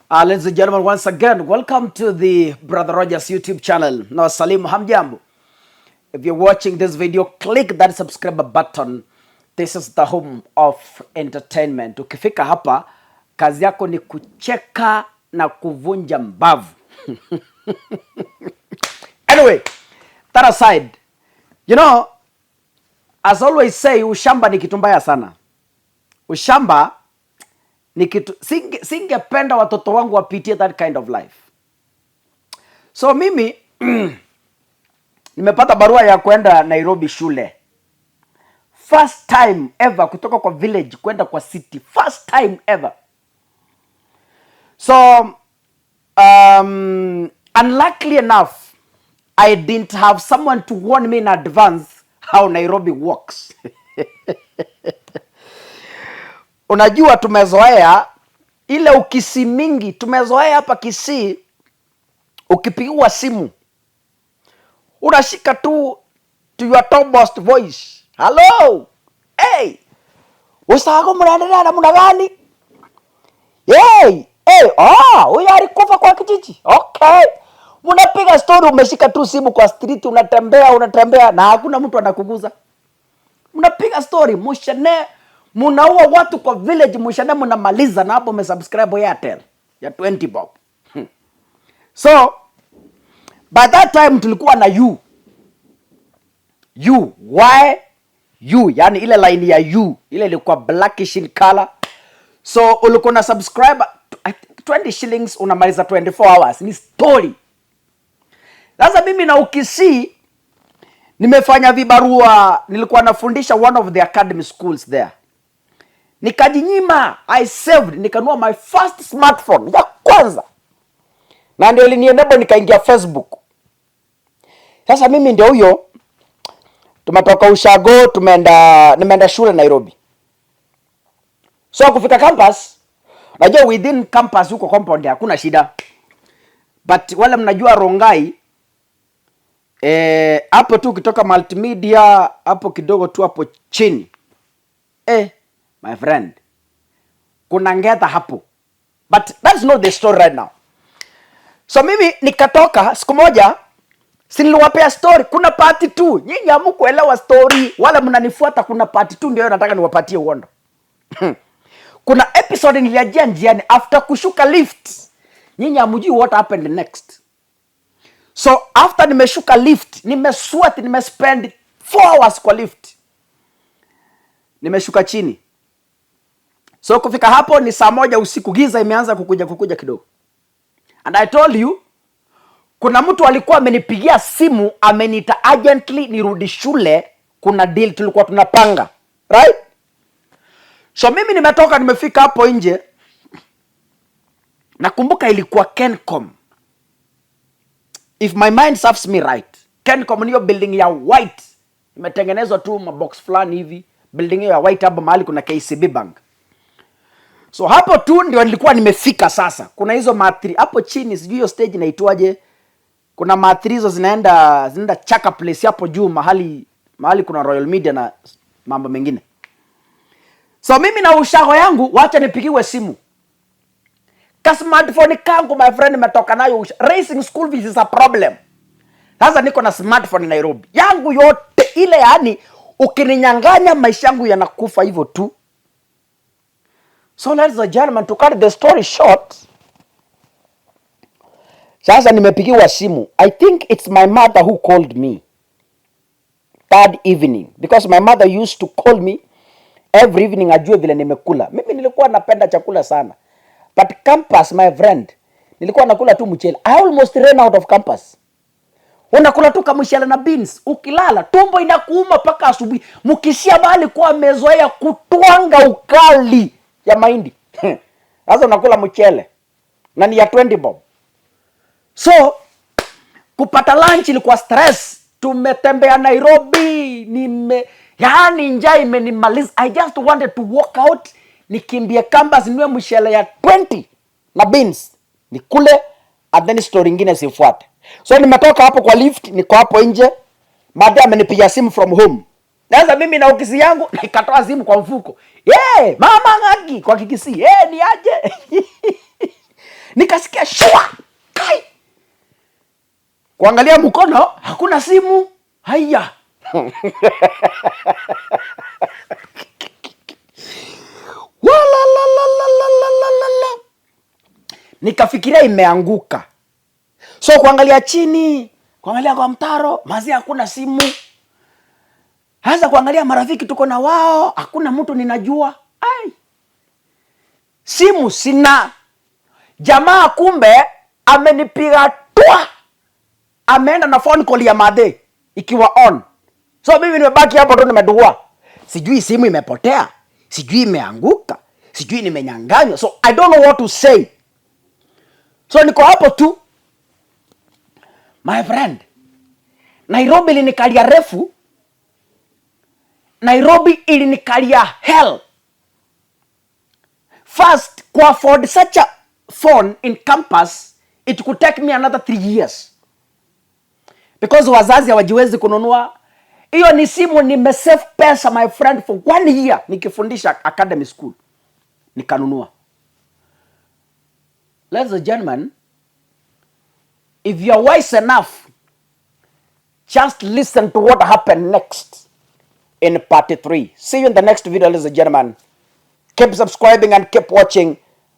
Ladies and gentlemen, once again, welcome to the Brother Rogers YouTube channel. Nawasalimu, hamjambo. If you're watching this video, click that subscribe button. This is the home of entertainment. Ukifika hapa, kazi yako ni kucheka na kuvunja mbavu. Anyway, that aside, as always say, ushamba ni kitu mbaya sana. Ushamba ni kitu singependa watoto wangu wapitie that kind of life. So mimi nimepata barua ya kwenda Nairobi shule. First time ever kutoka kwa village kwenda kwa city. First time ever. So unluckily enough, I didn't have someone to warn me in advance how Nairobi works. Unajua tumezoea ile Ukisii mingi, tumezoea hapa Kisii, ukipigiwa simu unashika tu to your topmost voice, "Hello, hey, usago mnaendelea namna gani? Hey, hey, ah, huyu alikufa kwa kijiji." Okay, mnapiga story, umeshika tu simu kwa street, unatembea unatembea na hakuna mtu anakuguza. Mnapiga story, mushene munaua watu kwa village, mushene mnamaliza, na hapo umesubscribe Airtel ya 20 bob. So by that time tulikuwa na U U Y U, yani ile line ya U ile ilikuwa blackish in color. So ulikuwa na subscribe, I think 20 shillings, unamaliza 24 hours ni story. Sasa mimi na Ukisii nimefanya vibarua, nilikuwa nafundisha one of the academy schools there, nikajinyima, I saved, nikanunua my first smartphone ya kwanza, na ndio ilinienable nikaingia Facebook. Sasa mimi ndio huyo, tumetoka ushago, tumeenda, nimeenda shule Nairobi. So kufika campus, najua within campus huko compound hakuna shida, but wale mnajua Rongai, hapo tu ukitoka Multimedia hapo kidogo tu hapo chini, my friend, kuna ngedha hapo, but that's not the story right now. So mimi nikatoka siku moja, si niliwapea story, kuna part 2. Nyinyi hamkuelewa story, wala mnanifuata, kuna part 2 ndio nataka niwapatie uondo. Kuna episode niliachia njiani after kushuka lift. Nyinyi hamjui what happened next. So after nimeshuka lift, nimesweat, nimespend 4 hours kwa lift, nimeshuka chini. So kufika hapo ni saa 1 usiku, giza imeanza kukuja kukuja kidogo. And I told you kuna mtu alikuwa amenipigia simu, ameniita urgently nirudi shule, kuna deal tulikuwa tunapanga, right? So mimi nimetoka, nimefika hapo nje, nakumbuka ilikuwa Kencom, if my mind serves me right. Kencom niyo building ya white imetengenezwa tu mabox fulani hivi, building hiyo ya white hapo mahali kuna KCB Bank. So hapo tu ndio nilikuwa nimefika. Sasa kuna hizo mathree hapo chini, sijui hiyo stage inaitwaje. Kuna mathree hizo zinaenda Chaka Place hapo juu, mahali kuna Royal Media na mambo mengine. So mimi na ushago yangu, wacha nipigiwe simu, ka smartphone kangu, my friend, nimetoka nayo raising school fees is a problem. Sasa niko na smartphone Nairobi yangu yote ile, yani ukininyang'anya maisha yangu yanakufa hivyo tu. So ladies and gentlemen, to cut the story short, sasa nimepigiwa simu. I think it's my mother who called me that evening because my mother used to call me every evening ajue vile nimekula. Mimi nilikuwa napenda chakula sana. But campus, my friend, nilikuwa nakula tu mchele. I almost ran out of campus. Unakula tu kamshele na beans, ukilala tumbo inakuuma mpaka asubuhi. Mkisia mahali kwa amezoea kutwanga ukali ya mahindi. Sasa unakula mchele na ni ya 20 bob. So kupata lunch ilikuwa stress. Tumetembea Nairobi, yani njaa imenimaliza. I just wanted to walk out, nikimbie campus niwe mshele ya 20 na beans nikule, and then story ingine sifuate. So nimetoka hapo kwa lift, niko hapo nje, madhe amenipigia simu from home. Sasa mimi na Ukisii yangu nikatoa simu kwa mfuko. Yeah, mama ngaki kwa Kikisii. Yeah, ni aje? Nikasikia shwa kai, kuangalia mkono hakuna simu. Haya, wala. Nikafikiria imeanguka, so kuangalia chini, kuangalia kwa mtaro, mazi hakuna simu. Hasa kuangalia marafiki tuko na wao, hakuna mtu ninajua. Ai, simu sina. Jamaa kumbe amenipiga twa, ameenda na phone call ya madhe ikiwa on. So mimi nimebaki hapo tu nimedua, sijui simu imepotea, sijui imeanguka, sijui nimenyang'anywa, so I don't know what to say. So niko hapo tu, my friend. Nairobi ilinikalia refu, Nairobi ilinikalia hell. First, ku afford such a phone in campus, it could take me another 3 years because wazazi hawajiwezi kununua hiyo. Ni simu nimesave pesa, my friend, for one year nikifundisha academy school nikanunua. Ladies and gentlemen, if you are wise enough, just listen to what happened next in part 3. See you in the next video, ladies and gentlemen. Keep subscribing and keep watching.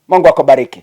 Mungu akubariki.